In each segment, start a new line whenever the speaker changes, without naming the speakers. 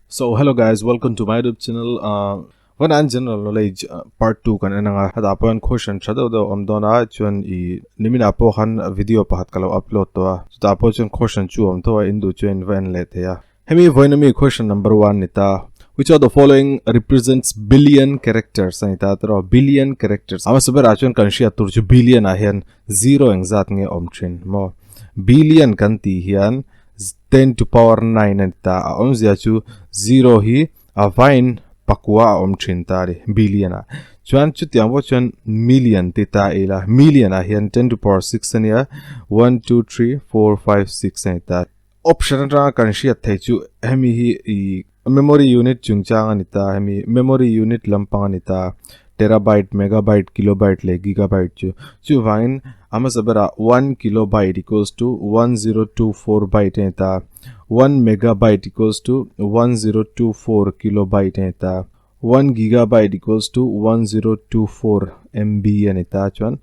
So hello guys, welcome to my YouTube channel. Uh, Van an general knowledge uh, part 2 kan enanga hada pon question thado do om dona chuan i nimina po khan video pahat kalo upload to a chuta po chuan question chu om to a indu chuan van le theya hemi voinami question number 1 nita which of the following represents billion characters ani ta tro billion characters ama saber a chuan kan hria tur chu billion a hian zero engzat nge om thin mo billion kan ti hian 10 to power 9 ani ta a awmzia chu zero hi a vain pakua a awm thin ta ri billion a chuan chutiang pawh chuan million ti ta ila million ah hian 10 to power 6 ania 1 2 3 4 5 6 ani ta option atanga kan hriat thei chu hemi hi i memory unit chungchang ani ta hemi memory unit lampang ani ta terabyte megabyte kilobyte leh gigabyte chu chuvangin a hmasa berah one kilobyte equals to 1024 byte ani ta one megabyte equals to 1024 kilobyte ani ta one gigabyte equals to 1024 MB ani ta chuan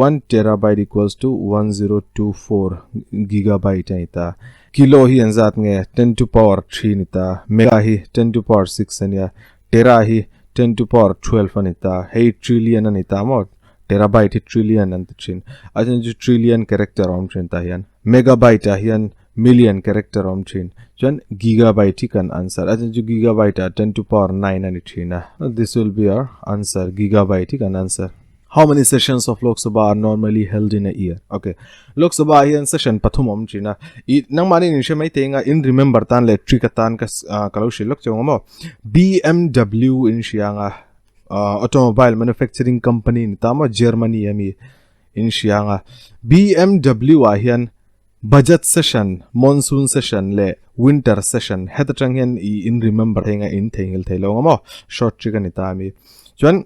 one terabyte equals to 1024 gigabyte ani ta kilo hi an zat nge 10 to power 3 ni ta mega hi 10 to power 6 ania tera hi 10 to power 12 ani ta hei trillion ani ta maw terabyte hi trillion an ti thin a then chu trillion character a awm thin tah hian megabyte ah hian million character a awm thin chuan gigabyte hi kan answer a then chu gigabyte ah 10 to power 9 ani thin a this will be our answer gigabyte hi kan answer. How many sessions of Lok Sabha are normally held in a year? Okay. Lok Sabha ah hian session pathum awm thin a. I nangmahni in hre mai thei anga in remember tan leh trick atan ka ka lo hrilh lawk cheu ang maw. BMW in hria anga automobile manufacturing company ni ta maw Germany ami in hria anga BMW ah hian budget session, monsoon session leh winter session heta tang hian i in remember thei anga in theihnghilh thei lo ang maw. Short trick ani ta ami. Chuan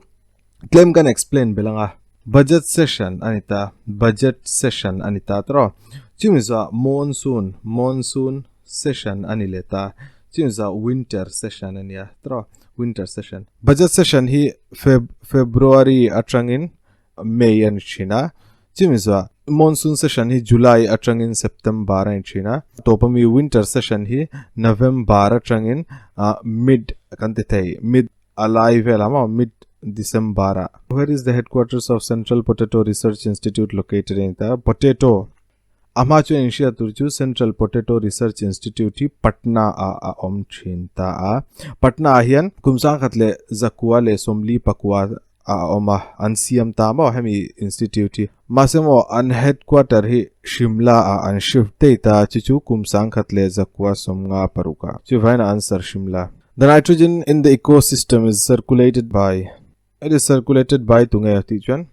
Tlem kan explain belh anga budget session a ni ta budget session a ni ta tawh chumi zawh monsoon monsoon session a ni leh ta chumi zawh winter session a nia tawh winter session budget session hi feb february atangin may a ni thin a chumi zawh monsoon session hi july atangin september a ni thin a tawp ami winter session hi november atangin ah mid kan ti thei mid A lai velah maw mid December ah. Where is the headquarters of Central Potato Research Institute located in ta potato a hma chuan inhriat tur chu Central Potato Research Institute hi Patna ah a awm thin ta a. Patna ah hian kum sangkhat leh zakua leh sawmli pakua ah a awm a, an siam ta maw hemi institute hi. Mahse maw an headquarter hi Shimla ah an shift daih ta chu chu kum sangkhat leh zakua sawmnga paruk ah. Chuvangin a answer Shimla. The nitrogen in the ecosystem is circulated by it is circulated by tunge tih chuan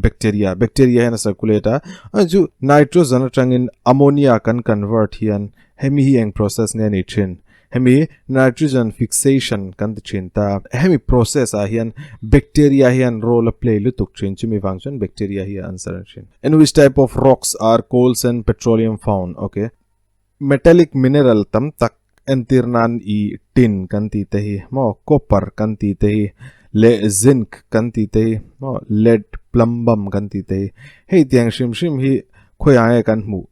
bacteria bacteria hian a circulate a a chu nitrogen atangin ammonia kan convert hian hemi hi eng process nge ni thin hemi nitrogen fixation kan ti thin ta hemi process ah hian bacteria hian role a play lutuk thin chumi vang chuan bacteria hi a answer thin in which type of rocks are coals and petroleum found okay Metallic mineral tam tak entir nan i tin kan tih te hi maw, copper kan tih te hi leh zinc kan tih te hi maw, lead, plumbum kan tih te hi. Hei tiang hrim hrim hi khawiah nge kan hmuh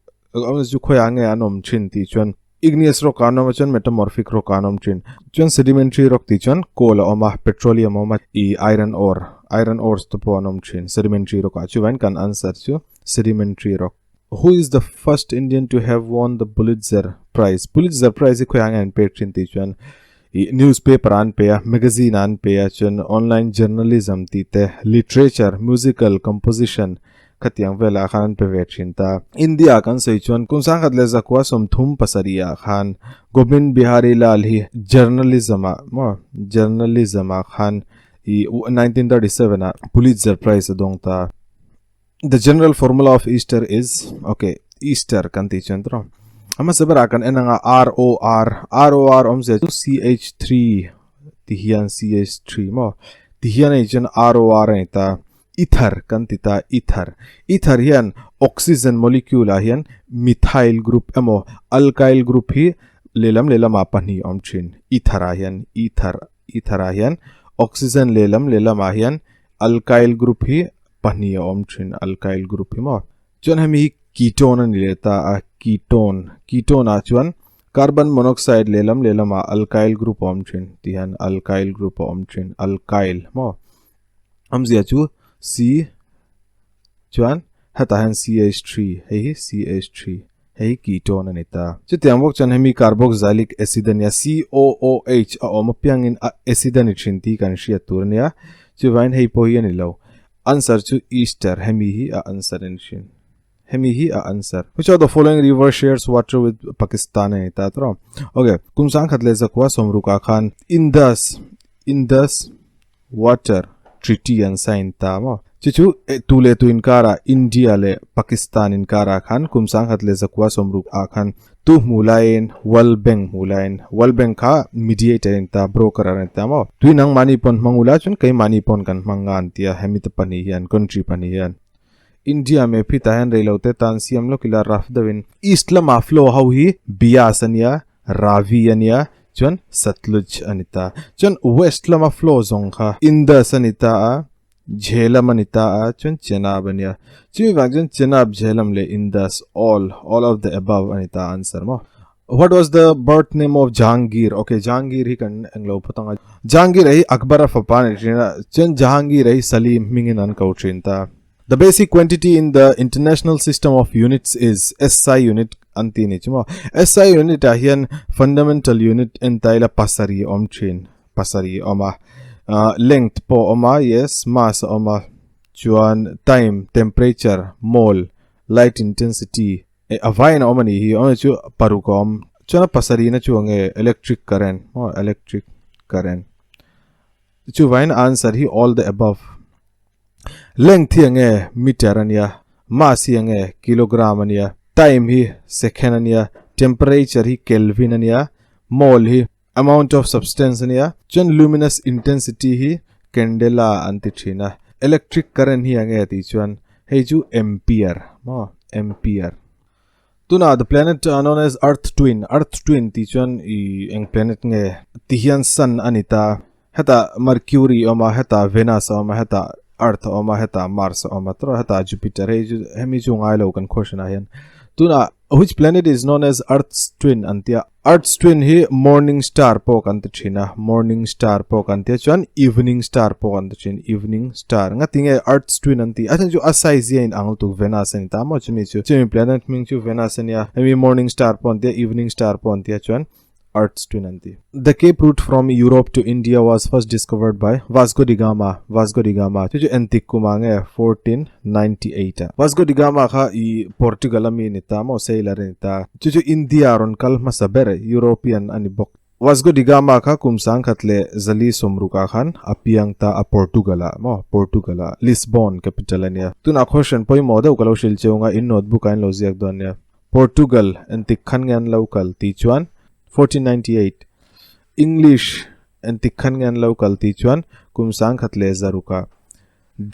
chu khawiah nge an awm thin tih chuan igneous rock ah an awm a chuan metamorphic rock ah an awm thin. Chuan sedimentary rock tih chuan coal a awm a, petroleum a awm a, i iron ore, iron ores te pawh an awm thin sedimentary rock ah. Chuvangin kan answer chu sedimentary rock. Who is the first Indian to have won the Pulitzer Prize? Pulitzer Prize hi khawiah nge an pek thin tih chuan ih newspaper an pe a, magazine an pe a, chuan online journalism tih te, literature, musical composition khatiang velah khan an pe ve thin ta. India kan sawi chuan kum sangkhat leh zakua sawmthum pasarih ah khan Gobind Bihari Lal hi journalism ah maw journalism ah khan ih 1937 ah Pulitzer Prize a dawng ta. The general formula of Easter is okay Easter kan ti chuan tro ama sebera kan en anga R O R R O R awm zia chu CH3 ti hian CH3 mo ti hian ei chuan R O R ani ta ether kan ti ta ether ether hian oxygen molecule ah hian methyl group emaw alkyl group hi lehlam lehlam ah pahnih awm thin ether ah hian ether ether ah hian oxygen lehlam lehlam ah hian alkyl group hi pahnih a awm thin alkyl group hi maw. Chuan hemi hi ketone a ni leh ta a, ketone. Ketone ah chuan carbon monoxide lehlam lehlamah alkyl group a awm thin ti hian alkyl group a awm thin, alkyl maw. Awmzia chu C chuan hetah hian CH3 hei hi CH3 hei hi ketone a ni ta. Chutiang bawk chuan hemi carboxylic acid a nia COOH a awm apiangin a acid a ni thin tih kan hriat tur a nia. Chuvangin hei pawh hi a ni lo. Answer chu ester hemi hi a answer a ni thin. Hemi hi a answer. Which of the following river shares water with Pakistan a ni ta tawh. Okay, kum sangkhat leh zakua sawmrukah khan Indus Indus Water Treaty an sign ta maw? Chu chu tu leh tu inkarah India leh Pakistan inkarah khan kum sangkhat leh zakua sawmruk ah khan tu hmuh laiin World Bank hmuh laiin World Bank kha mediator a ni ta, broker a ni ta maw? Tui nangmahni pawn hmang ula chuan keimahni pawn kan hmang nga an ti a, hemi te pahnih hian country pahnih hian India map hi tah hian reilote tan siam lawk ila rough deuhin East lama flow ho hi Bias a nia Ravi a nia, chuan Satluj a ni ta. Chuan west lama flow zawng kha Indus a ni ta a, Jhelum a ni ta a, chuan Chenab a nia. Chumi vang chuan Chenab, Jhelum leh Indus all, all of the above a ni ta answer maw. What was the birth name of Jahangir? Okay, Jahangir hi kan englo phawt ang a. Jahangir hi Akbar a fapa a ni thin a, chuan Jahangir hi Salim hmingin an ko thin ta. The basic quantity in the international system of units is SI unit an ti ni chu maw. SI unit ah hian fundamental unit en ta ila pasarih a awm thin, pasarih a awm a. Ah length pawh a awm a, yes, mass a awm a, chuan time, temperature, mole, light intensity, eh a vaiin a awm a nih hi, awmzia chu paruk a awm. Chuan a pasarihna chu eng nge electric current maw, electric current. Chuvangin answer hi all the above. Length hi enge meter a nia, mass hi enge kilogram a nia, time hi second a nia, temperature hi kelvin a nia, mole hi amount of substance a nia, chuan luminous intensity hi candela an ti thin a, electric current hi enge tih chuan hei chu ampere maw ampere. Tunah the planet known as Earth twin, Earth twin tih chuan ih eng planet nge ti hian sun a ni ta. Hetah Mercury a awm a, hetah Venus a awm a, hetah Earth a awm a, hetah Mars a awm a, tawrh hetah Jupiter hei chu hemi chu ngai lo kan question ah hian. Tunah which planet is known as Earth's twin an tia. Earth's twin hi morning star pawh kan ti thin a, morning star pawh kan tia chuan evening star pawh kan ti thin, evening star. Ngatinge Earth's twin an ti? A chhan chu a size hi a inang lutuk Venus a ni ta maw chumi chu. Chumi planet hming chu Venus a nia, hemi morning star pawh an tia, evening star pawh an tia chuan Earth's twin an ti. The Cape Route from Europe to India was first discovered by Vasco da Gama, Vasco da Gama chu chu entik kuma nge 1498 ah. Vasco da Gama kha i Portugal a mi ni ta maw sailor a ni ta. Chu chu India rawn kal hmasa ber European a ni bawk. Vasco da Gama kha kum sangkhat leh zali sawmruk ah khan a piang ta a Portugal ah maw Portugal ah Lisbon capital a nia. Tunah question pawimawh deuh ka lo hrilh cheu anga in notebook ah in lo ziak dawn nia. Portugal entik khan nge an lo kal tih chuan 1498, English entik khan nge an lo kal tih chuan kum sangkhat leh zarukah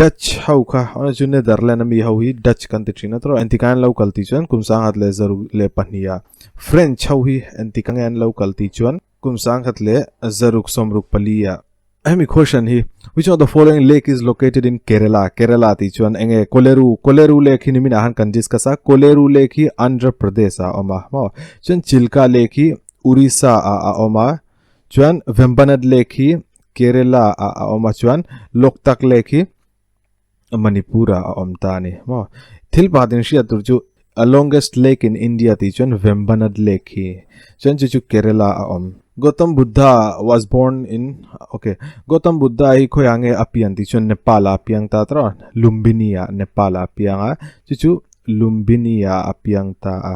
Dutch ho kha awna chu Netherland ami ho hi Dutch kan ti thin a tawrh entik an lo kal tih chuan kum sangkhat leh zaruk leh pahnih ah French ho hi entik nge an lo kal tih chuan kum sangkhat leh zaruk sawmruk pali ah. Hemi question hi which of the following lake is located in Kerala Kerala tih chuan enge Koleru Koleru lake hi nimin ah khan kan discuss a Koleru lake hi Andhra Pradesh ah a awm a maw chuan Chilka lake hi Orissa ah a awm a chuan Vembanad lake hi Kerala ah a awm a chuan Loktak lake hi Manipur ah a awm ta a ni maw thil pakhat in hriat tur chu a longest lake in India tih chuan Vembanad lake hi chuan chu chu Kerala a awm Gautam Buddha was born in okay Gautam Buddha hi khawiah nge a pian tih chuan Nepal ah a piang ta tawrh a Lumbini ah Nepal ah a piang a chu chu Lumbini ah a piang ta a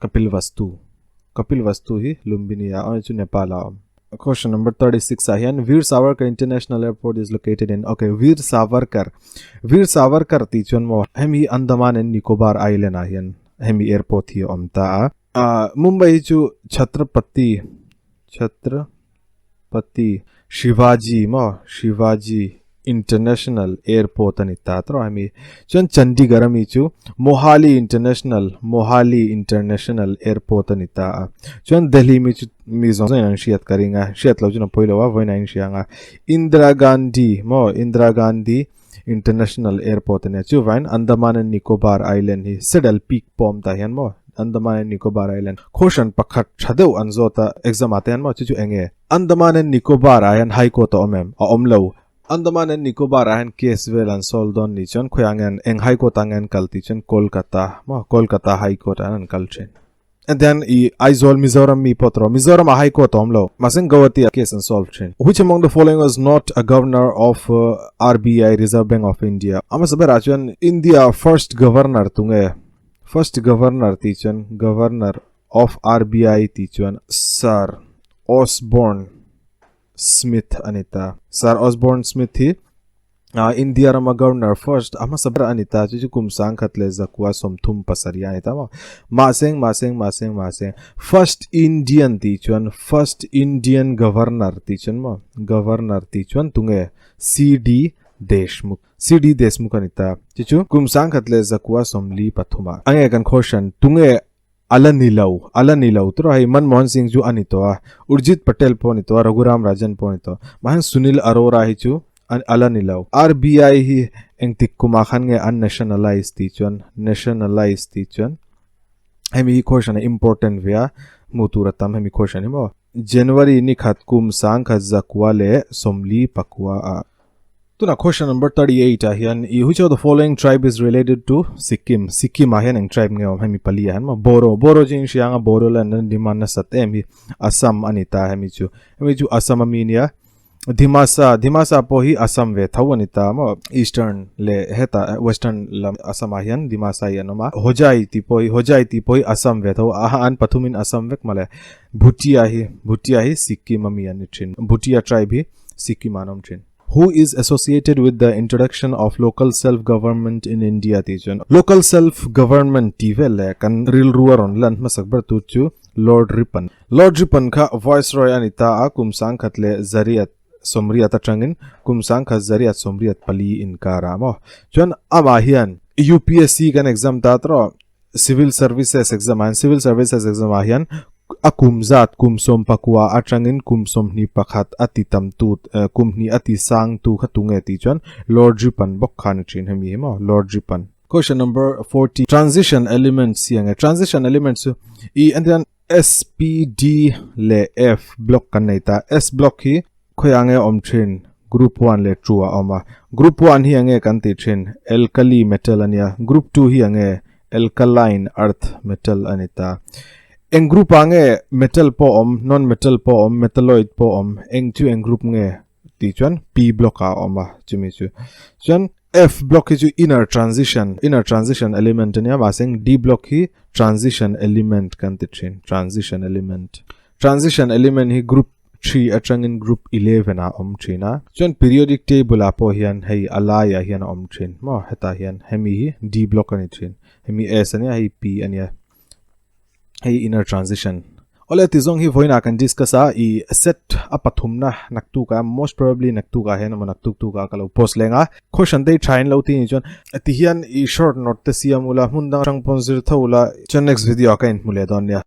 Kapilvastu Kapilvastu hi Lumbini ah awm chu Nepal ah a awm. Question number 36 ah hian Veer Savarkar International Airport is located in okay Veer Savarkar Veer Savarkar tih chuan maw hemi Andaman and Nicobar Island ah hian hemi airport hi a awm ta a ah Mumbai hi chu Chhatrapati Chhatrapati Shivaji maw Shivaji International Airport a ni ta tawh a hemi chuan Chandigarh ami chu Mohali International Mohali International Airport a ni ta a chuan Delhi mi chu mi zawng zawngin an hriat ka ring a hriat loh chuan a pawi lo a vawiin a inhria ang a Indira Gandhi maw Indira Gandhi. International Airport ania. Chuvain Andaman and Nicobar Island hi Saddle Peak pawh awm tah hian maw Andaman and Nicobar Island khaw hran pakhat tha deuh an zawt a exam ah te hian maw chu chu eng nge Andaman and Nicobar ah hian High Court a awm em? A awm lo. Andaman and Nicobar ah hian case vel an solve dawn ni chuan khawiah nge an eng High Court ah nge an kal tih chuan Kolkata maw Kolkata High Court ah hian an kal thin. And then i Aizawl Mizoram mi pawh tawh Mizoram ah High Court a awm lo. Mahse Guwahati ah case an solve thin. Which among the following was not a governor of RBI, Reserve Bank of India? A hmasa berah chuan India first governor tunge? First governor tih chuan governor of RBI tih chuan Sir Osborne Smith a ni ta. Sir Osborne Smith hi India rama governor first a hmasa ber a ni ta chu chu kum 1937 a ni ta maw. Mahseng mahseng mahseng mahseng first Indian tih chuan first Indian governor tih chuan maw governor tih chuan tunge CD Deshmukh CD Deshmukh a ni ta chu chu kum 1943 ah ange kan khaw hran tunge A la ni lo, a la ni lo. Tura hei Manmohan Singh chu a ni tawh a, Urjit Patel pawh a ni tawh a, Raghuram Rajan pawh a ni tawh. Mahse Sunil Arora hi chu a la ni lo. RBI hi engtik kumah khan nge an nationalize tih chuan, nationalize tih chuan hemi hi question a important ve a, hmuh tur a tam hemi question hi maw. January ni khat kum 1944 ah. Tuna question number 38 ah hian i which of the following tribe is related to Sikkim? Sikkim ah hian eng tribe nge awm hemi pali ah hian maw Boro Boro chu in hria anga Boro land an demand nasat em hi Assam a ni ta hemi chu hemi chu Assam ami nia Dimasa Dimasa pawh hi Assam ve tho a ni ta maw Eastern leh hetah Western lam Assam ah hian Dimasa hi an awm a Hojai tih pawh hi Hojai tih pawh hi Assam ve tho a an pathumin Assam vek mawle Bhutia hi Bhutia hi Sikkim ami an ni thin Bhutia tribe hi Sikkim ah an awm thin. Who is associated with the introduction of local self government in India tih chuan local self government tih vel leh kan rilru a rawn lan hmasak ber tu chu Lord Ripon. Lord Ripon kha Viceroy a ni ta a, kum 1980 atangin kum 1984 inkarah maw. Chuan amah hian UPSC kan exam ta tawh Civil Services exam ah hian Civil Services exam ah hian a kum zat kum 19 atangin kum 21 a ti tam tu kum hnih a ti sang tu kha tunge tih chuan Lord Ripon bawk kha a ni thin hemi hi maw Lord Ripon. Question number 40 Transition elements hi enge Transition elements chu i entirnan S, P, D leh F block kan nei ta S block hi khawiah nge awm thin group 1 leh 2 ah a awm a group 1 hi enge kan tih thin alkali metal a nia group 2 hi enge alkaline earth metal a ni ta eng group ah nge metal pawh awm non metal pawh awm metalloid pawh awm eng chu eng group nge tih chuan P block ah a awm a chumi chu chuan F block hi chu inner transition inner transition element a nia mahse D block hi transition element kan ti thin transition element transition element hi group 3 atangin group 11 ah a awm thin a chuan periodic table ah pawh hian hei a laiah hian a awm thin maw hetah hian hemi hi D block a ni thin hemi S a nia hei P a nia hei inner transition awle ti zawng hi vawiinah kan discuss a i set a pathumna naktuk ah most probably naktuk ah hian emaw naktuk tuk ah ka lo post leng a question te hi tha in lo ti ni chuan ti hian i short note te siam ula hmun dang atang pawn zir tho ula chuan next video ah ka inhmu leh dawn nia.